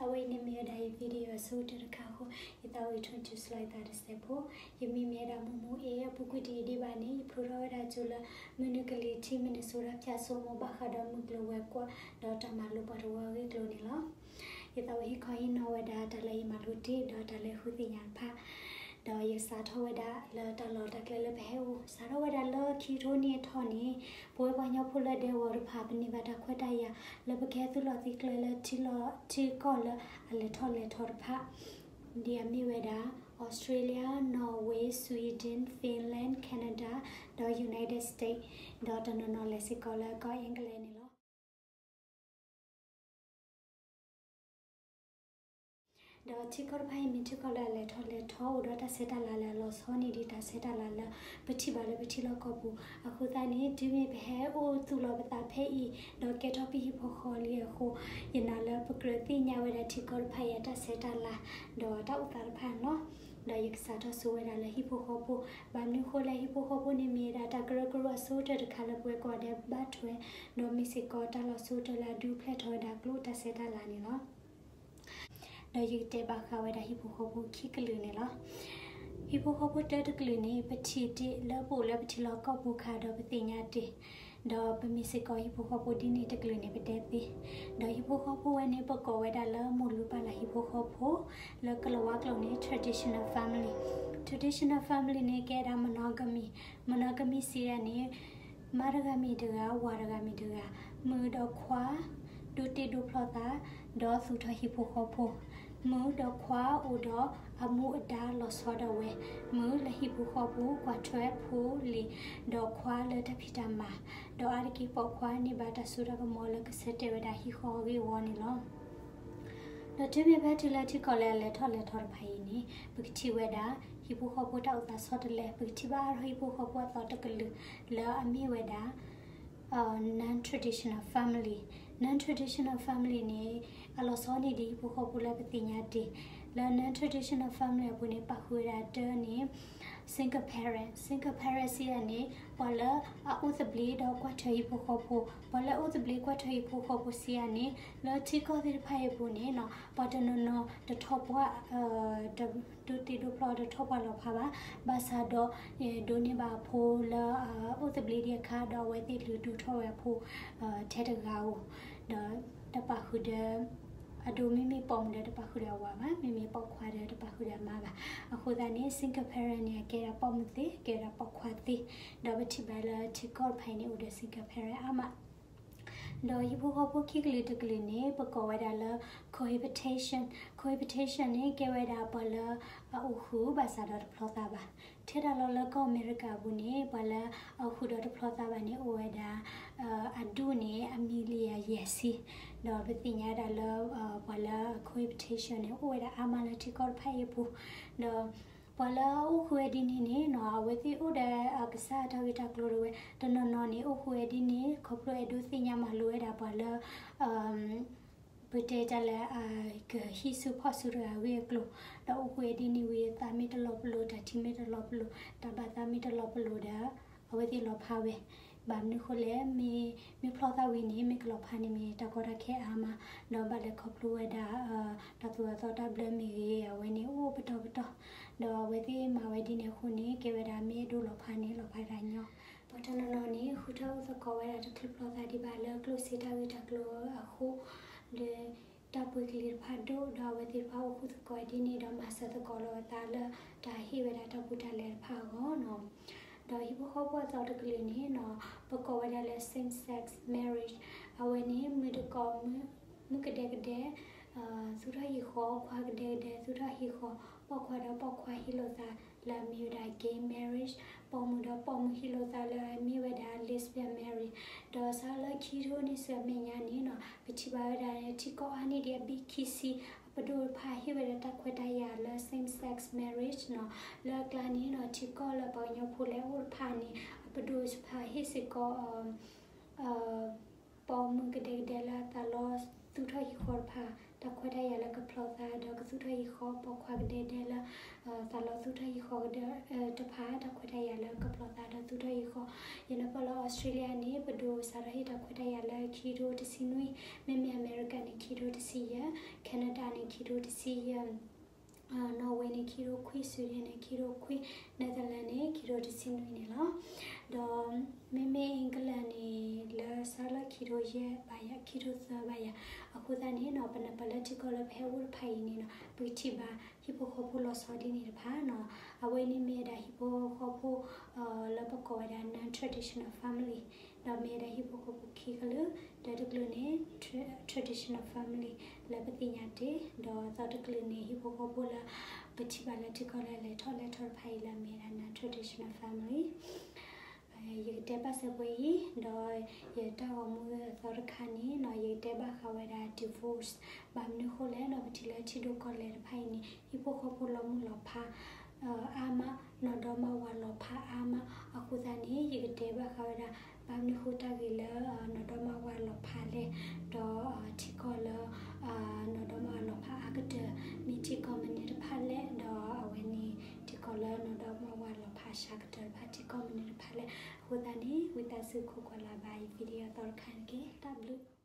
အဝဲအံၤန့ၣ်မ့ၢ်ဝဲဒၣ်ယ video အဆိကတၢၢ်တခါအဃိ, ယသးအိၣ် introduce လီၤယသးတစဲးဖိ. ယမံၤမ့ၢ်ဝဲဒၣ် မူမူအ့, အပူၤကွံာ်တယံာ်ဒံးဘၣ်န့ၣ် ယဖျိထီၣ်ဝဲဒၣ်ကၠိလၢ မုၢ်နုာ်ကလံၤထံး Minnesota ဖၠၣ်စိမိၤ ဘၣ်ဃးဒီးမုၢ်ကျိၤဝဲၤကွာ် ဒီးတၢ်မၤလိပှၤတဝၢအဂ့ၢ်အကျိၤန့ၣ်လီၤ. ယသးအိၣ်ဟ့ၣ်ခီဟ့ၣ်နီၤဝဲဒၣ်တၢ်လၢယမၤလိတ့ၢ် ဒီးတၢ်လၢယဃုသ့ၣ်ညါတဖၣ်, ဒီးယကစးထီၣ်ဝဲဒၣ်လၢတၢ်လီၢ်တၢ်ကျဲလၢပဟဲအိၣ်, စးထီၣ်ဝဲဒၣ်လၢခံကထိနံၣ်အထီၣ်န့ၣ်, ပဝဲပှၤကညီဖိလၢဒဲကဝီၤတဖၣ် ပန့ၢ်ဘၣ်တၢ်ခွဲးတၢ်ယာ် လၢပကဟဲသူၣ်လီၤသံကျၢၤလၢထံကီၢ်လၢအလဲၤထီၣ်လဲၤထီတဖၣ်, ဒ်အမ့ၢ်ဝဲဒၣ် Australia, Norway, Sweden, Finland, Canada, ဒီး United States, ဒီးတနီၤနီၤလဲၤစ့ၢ်ကီးလၢကီၢ် England န့ၣ်လီၤ. ဒီးထံကီၢ်တဖၣ်အံၤမ့ၢ်ထံကီၢ်လၢအလဲၤထီၣ်လဲၤထီ အိၣ်ဒီးတၢ်ဆဲးတၢ်လၤလၢအလီၤဆီန့ၢ်ဒံးတၢ်ဆဲးတၢ်လၤလၢပထံၣ်ဘၣ်လၢပထံလီၢ်ကီၢ်ပူၤ. အဃိသတးန့ၣ် တုၤမ့ၢ်ပဟဲအိၣ်သူၣ်လီၤပသးဖဲအံၤ ဒီးကဲထီၣ်ပဟံၣ်ဖိဃီလံအဃိ, ယနာ်လၢပကြၢးသ့ၣ်ညါဝဲဒၣ်ထံကီၢ်တဖၣ်အံၤအတၢ်ဆဲးတၢ်လၤ ဒီးတၢ်အိၣ်သးတဖၣ်န့ၣ်လီၤ. ဒီးယကစးထီၣ်ဆိဝဲဒၣ်လၢဟံၣ်ဖိဃီဖိ, ဘၣ်မနုၤအဃိလဲၣ် ဟံၣ်ဖိဃီဖိန့ၣ်မ့ၢ်ဝဲဒၣ်တၢ်ကရၢကရိအဆိကတၢၢ်တခါလၢပဝဲကိးဂၤဒဲးဘၣ်ထွဲ, ဒီးမ့ၢ်စ့ၢ်ကီးတၢ်လီၤဆိကတၢၢ်လၢအဒုးဖျဲၣ်ထီၣ်ဝဲဒၣ်ကျိၣ်တၢ်ဆဲးတၢ်လၤန့ၣ်လီၤ. ဒီးယကတဲဘၣ်ဃးဝဲဒၣ်ဟံၣ်ဖိဃီဖိခံကလုာ်န့ၣ်လီၤ. ဟံၣ်ဖိဃီဖိတၢတကလုာ်န့ၣ် ပထံၣ်တ့ၢ်လၢပအိၣ်လၢပထံလီၢ်ကီၢ်ပူၤခါဒီးပသ့ၣ်ညါတ့ၢ်, ဒီးပမ့ၢ်စ့ၢ်ကီးဟံၣ်ဖိဃီဖိဒ်န့ၣ်တကလုာ်န့ၣ် ပတဲသ့. ဒီးဟံၣ်ဖိဃီဖိဝဲန့ၣ် ပကိးဝဲဒၣ်လၢမိၢ်လုၢ်ပၢ်လၢ်ဟံၣ်ဖိဃီဖိ, လၢကလၤဝါကျိာ်န့ၣ် traditional family. Traditional family န့ၣ် ကဲဒၣ် monogamy, monogamy စံးဒၣ်န့ၣ် မါတဂၤမ့ၢ်တဂၤ ဝၤတဂၤမ့ၢ်တဂၤ, မုၣ်ဒီးခွါ ဒိးတ့ဒိးဖျီသး, ဒီးသူၣ်ထီၣ်ဟံၣ်ဖိဃီဖိ, မုၣ်ဒီးခွါအိၣ်ဒီးအမူအဒါလီၤဆီဒၣ်ဝဲ, မုၣ်လၢဟံၣ်ဖိဃီဖိကွၢ်ထွဲဖိလံၤ, ဒီးခွါလၢတၢ်ဖံးတၢ်မၤ, ဒီးအါတက့ၢ်ပိာ်ခွါန့ၢ်ဘၣ်တၢ်စိတၢ်ကမီၤလၢကဆၢတဲာ်ဝဲဒၣ်ဟံၣ်ဃီအဂ့ၢ်အဝီန့ၣ်လီၤ. ဒီးတုၤမ့ၢ်ပဟဲတုၤလၢထံကီၢ်လၢအလဲၤထီၣ်လဲၤထီတဖၣ်အံၤန့ၣ် ပကထံၣ်ဝဲဒၣ် ဟံၣ်ဖိဃီဖိတၢ်အိၣ်သးဆီတလဲ, ပကထံၣ်ဘၣ်အါထီၣ်ဟံၣ်ဖိဃီဖိအသီတကလုာ် လၢအမ့ၢ်ဝဲဒၣ် non-traditional family. Non-traditional family န့ၣ် အလီၤဆီန့ၢ်ဒံးဟံၣ်ဖိဃီဖိလၢပသ့ၣ်ညါတ့ၢ်, လၢ non-traditional family အပူၤန့ၣ် ပာ်ဃုာ်ဝဲဒၣ်တၢ်န့ၣ် single parent, single parent စံးဒၣ်န့ၣ် ပှၤလၢအအိၣ်သဘျ့ဒီးကွၢ်ထွဲဟံၣ်ဖိဃီဖိ, ပှၤလၢအအိၣ်သဘျ့ကွၢ်ထွဲဟံၣ်ဖိဃီဖိစံးဒၣ်န့ၣ် လၢထံကီၢ်သ့ၣ်တဖၣ်အံၤအပူၤန့ၣ် ပှၤတနီၤနီၤတထီၣ်ပှၢ် ဒိးတ့ဒိးဖျီတထီၣ်ပှၢ်လီၤဖးဘၣ်, ဘၣ်ဆၣ်ဒီး ဒိးန့ၢ်ဘၣ်အဖိလၢအအိၣ်သဘျ့ဒံးအခါ ဒီးအဝဲသ့ၣ်လူၤဒိးထီၣ်ဝဲအဖိ ထဲတဂၤဧိၤ, ဒီးတပာ်ဃုာ်ဒီး အဒိ မ့မ့ၢ်ပိာ်မုၣ်ဒီးတပာ်ဃုာ်ဒီးအဝၤဘၣ်, မ့မ့ၢ်ပိာ်ခွါဒီးတပာ်ဃုာ်ဒီးအမါဘၣ်. အဃိသတးန့ၣ် single parent န့ၣ် အကဲဒၣ်ပိာ်မုၣ်သ့, ကဲဒၣ်ပိာ်ခွါသ့, ဒီးပထံၣ်ဘၣ်လၢထံကီၢ်တဖၣ်အံၤန့ၣ် အိၣ်ဒီး single parent အါမး ဒီးဟံၣ်ဖိဃီဖိခံကလုာ်တကလုာ်န့ၣ် ပကိးဝဲဒၣ်လၢ cohabitation. Cohabitation န့ၣ် ကဲဝဲဒၣ်ပှၤလၢအအိၣ်ဃုာ်ဘၣ်ဆၣ်ဒီးတဖျီသးဘၣ်. ထဲဒၣ်လီၤလၢကီၢ်အမဲရကၤအပူၤန့ၣ် ပှၤလၢအအိၣ်ဃုာ်ဒီးတဖျီသးဘၣ်န့ၣ် အိၣ်ဝဲဒၣ် အဒူၣ်န့ၣ် အမံၤလံယၤယဲၢ်ဆံ, ဒီးပသ့ၣ်ညါဒၣ်လၢ ပှၤလၢ cohabitation န့ၣ် အိၣ်ဝဲဒၣ်အါမးလၢထံကီၢ်တဖၣ်အံၤအပူၤ, ဒီး ပှၤလၢအအိၣ်ဃုာ်ဝဲဒ်န့ၣ်န့ၣ်နီၤ အဝဲသ့ၣ်အိၣ်ဒီးအကစၢ်တၢ်ဂ့ၢ်တၢ်ကျိၤဒၣ်ဝဲ, တနီၤနီၤန့ၣ် အိၣ်ဃုာ်ဝဲဒ်န့ၣ် ခီဖျိအဲၣ်ဒိးသ့ၣ်ညါမၤလိဝဲဒၣ်ပှၤလၢ ပတဲတၢ်လၢ ကဟံးစုဖီၣ်စုတဂၤအဂ့ၢ်အကျိၤ, ဒီးအိၣ်ဃုာ်ဝဲဒ်န့ၣ်ဝံၤ သးမ့ၢ်တလီၤပလိာ် တၢ်ထံမ့ၢ်တလီၤပလိာ် တၢ်ဘၣ်သးမ့ၢ်တလီၤပလိာ်ဒီး အဝဲသ့ၣ်လီၤဖးဝဲ. ဘၣ်မနုၤဃိလဲၣ် မ့ၢ် မ့ၢ်ဖျီသးဝံၤန့ၣ် မ့ၢ်ကလီၤဖးန့ၣ်မ့ၢ်တၢ်ကီတၢ်ခဲအါမး, ဒီးဘၣ်လဲၤခီဖျိဝဲဒၣ် တၢ်သိၣ်တၢ်သီတၢ်ဘျၢမ့ၢ်ဂ့ၤ အဝဲန့ၣ်အိၣ်ပတီၢ်ပတီၢ်, ဒီးအဝဲသ့ၣ်မၤဝဲဒ်န့ၣ်အဃိန့ၣ် ကဲဝဲဒၣ်မ့ၢ်အဲၣ်ဒိးလီၤဖးန့ၣ် လီၤဖးဒၣ်ညီ, ပှၤတနီၤနီၤန့ၣ် ဃုထၢအိၣ်သကိးဝဲဒၣ်တချုးဖျီသးဒံးဘၣ်လၢကျိၣ်စ့တၢ်ဂ့ၢ်တၢ်ကျိၤအဃိ, ဒီး တၢ်ပှ့ၤကလံၤတဖၣ်ဒိၣ် ဒီးအဝဲသ့ၣ်တဖၣ်အိၣ်ဃုာ်သကိးဒ်န့ၣ် ဒီးမၤစၢၤသကိးလီၤအသးလၢတၢ်ဟ့ၣ်ဝဲဒၣ်တၢ်ပူၤတၢ်လဲၤတဖၣ်အဂီၢ်နီၤ. ဒီးဟံၣ်ဖိဃီဖိအသီတကလုာ်န့ၣ်နီၤ ပကိးဝဲဒၣ်လၢ same sex marriage, အဝဲန့ၣ် မုၣ်တကိး မုၣ်ကဒဲကဒဲ သူၣ်ထီၣ်ဟံၣ်ဃီ, ခွါကဒဲကဒဲ သူၣ်ထီၣ်ဟံၣ်ဃီ, ပိာ်ခွါဒီးပိာ်ခွါဟ့ၣ်လိာ်သး လၢအမ့ၢ်ဝဲဒၣ် gay marriage, ပိာ်မုၣ်ဒီးပိာ်မုၣ်ဟ့ၣ်လိာ်သးလၢအမ့ၢ်ဝဲဒၣ် lesbian marriage, ဒီးစးလၢခံကထိနံၣ်ဆူအမဲာ်ညါန့ၣ်နီၤ ပထံၣ်ဘၣ်ဝဲဒၣ် ထံကီၢ်အါန့ၢ်ဒံးအဘ့ၣ်ခံဆံ အပဒိၣ်တဖၣ်ဟ့ၣ်ဝဲဒၣ်တၢ်ခွဲးတၢ်ယာ်လၢ same sex marriage နီၤ. လၢအကျါန့ၣ်နီၤ ထံကီၢ်လၢပှၤကညီဖိလဲၤအိၣ်တဖၣ်န့ၣ် အပဒိၣ်တဖၣ်ဟ့ၣ်စ့ၢ်ကီး ပိာ်မုၣ်ကဒဲကဒဲလၢအသးလီသူၣ်ထီၣ်ဟံၣ်ဃီတဖၣ် တၢ်ခွဲးတၢ်ယာ်လၢကဖျီသးဒီးကသူၣ်ထီၣ်ဟံၣ်ဃီပိာ်ခွါကဒဲကဒဲလၢ သးလီသူၣ်ထီၣ်ဟံၣ်ဃီကဒဲတဖၣ် တၢ်ခွဲးတၢ်ယာ်လၢကဖျီသးဒီးသူၣ်ထီၣ်ဟံၣ်ဃီ. ယနၢ်ပၢၢ်လၢ Australia န့ၣ် ပဒိးစးထီၣ်ဟ့ၣ်တၢ်ခွဲးတၢ်ယာ်လၢခံကထိတဆံနွံ, မ့မ့ၢ် America န့ၣ် ခံကထိတဆံယဲၢ်, Canada န့ၣ် ခံကထိတဆံယဲၢ်, Norway န့ၣ် ခံကထိခွံ, Sweden န့ၣ် ခံကထိခွံ, Netherlands န့ၣ် ခံကထိတဆံနွံန့ၣ်လီၤ. ဒီးမ့မ့ၢ် England န့ၣ် လၢစးလၢခံကထိယဲၢ်ဘၣ်ယၤ, ခံကထိသၢဘၣ်ယၤ. အဃိသတးန့ၣ်နီၤ ပနၢ်ပၢၢ်လၢထံကီၢ်လၢပဟဲအိၣ်တဖၣ်အံၤန့ၣ်နီၤ ပကထံၣ်ဘၣ်ဟံၣ်ဖိဃီဖိလီၤဆီဒ်န့ၣ်တဖၣ်နီၤ. အဝဲန့ၣ်မ့ၢ်ဝဲဒၣ်ဟံၣ်ဖိဃီဖိ လၢပကိးဝဲဒၣ် non-traditional family, ဒီးမ့ၢ်ဝဲဒၣ်ဟံၣ်ဖိဃီဖိခံကလုာ်, တၢတကလုာ်န့ၣ် tra- traditional family လၢပသ့ၣ်ညါတ့ၢ်, ဒီးသီတကလုာ်န့ၣ် ဟံၣ်ဖိဃီဖိလၢ ပထံၣ်ဘၣ်လၢထံကီၢ်လၢလဲၤထီၣ်လဲၤထီတဖၣ်အံၤလၢအမ့ၢ်ဝဲဒၣ် non-traditional family. ယကတဲဘၣ်စဲးပှဲၤအံၤ, ဒီးယတၢ်ဂီၤမူအသီတခါန့ၣ်နီၤ ယကတဲဘၣ်ဃးဝဲဒၣ် divorce, ဘၣ်မနုၤဃိလဲၣ်နီၤ ပထံၣ်လၢထံဒိၣ်ကီၢ်လဲၢ်တဖၣ်အံၤန့ၣ် ဟံၣ်ဖိဃီဖိလီၤမုၢ်လီၤဖး အါမး, နီၢ်ဒီမါဝၤလီၤဖးအါမး. အဃိသတးန့ၣ် ယကတဲဘၣ်ဃးဝဲဒၣ် ဘၣ်မနုၤဃိတၢ်ဂ့ၢ်လၢ နီၢ်ဒီမါဝၤလီၤဖးလဲၣ်, ဒီးထံကီၢ်လၢ နီၢ်ဒီမါဝၤလီၤဖးအါကတၢၢ် မ့ၢ်ထံကီၢ်မနုၤတဖၣ်လဲၣ်, ဒီးအဝဲန့ၣ် ထံကီၢ်လၢနီၢ်ဒီမါဝၤလီၤဖးစှၤကတၢၢ်တဖၣ် ထံကီၢ်မနုၤတဖၣ်လဲၣ်. အဃိသတးန့ၣ် ဝံသးစူၤခိးကွၢ်လၢ်ဘၣ်အံၤ video အသီတခါန့ၣ်တက့ၢ်. တၢ်ဘျုး.